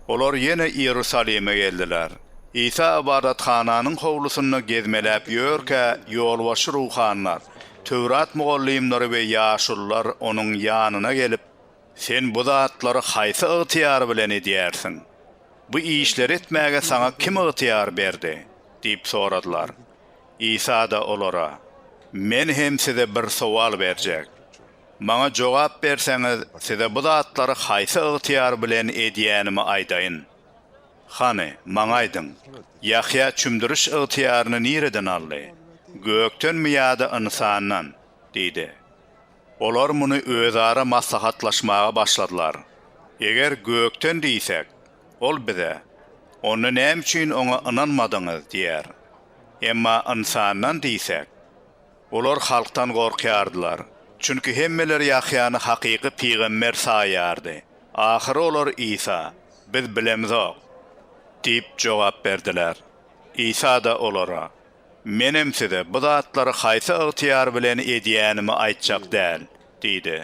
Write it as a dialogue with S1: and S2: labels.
S1: Olar ýene Iýerusalime geldiler. Isa ybadathananyň howlusynda gezmeläp ýörkä, ýolbaşçy ruhanylar, Töwrat mugallymlary we ýaşulular onuň ýanyna gelip, Sen bu zatlary haýsy ygtyýar bilen edýärsiň? Bu işleri etmäge saňa kim ygtyýar berdi? diýip soradylar. Isa-da olara, Men hem size bir sowal berjek. Maňa jogap berseňiz, size bu zatlary haýsy ygtyýar bilen edýänimi aýdaýyn. Hany, maňa aýdyň, Ýahýa çümdüriş ygtyýaryny nireden aldy? Gökdenmi ýa-da ynsandan? diýdi. Olar muny özara maslahatlaşmaga başladylar. Eger gökden diýsek, ol bize, Onda näme üçin oňa ynanmadyňyz diýer. Emma ynsandan diýsek, olar halkdan gorkýardylar, çünki hemmeler Ýahýany hakyky pygamber saýýardy. Ahyry olar Isa, Biz bilemzok diýip jogap berdiler. Isa-da olara, Menem size bu zatlary haýsy ygtyýar bilen edýänimi aýtjak däl diýdi.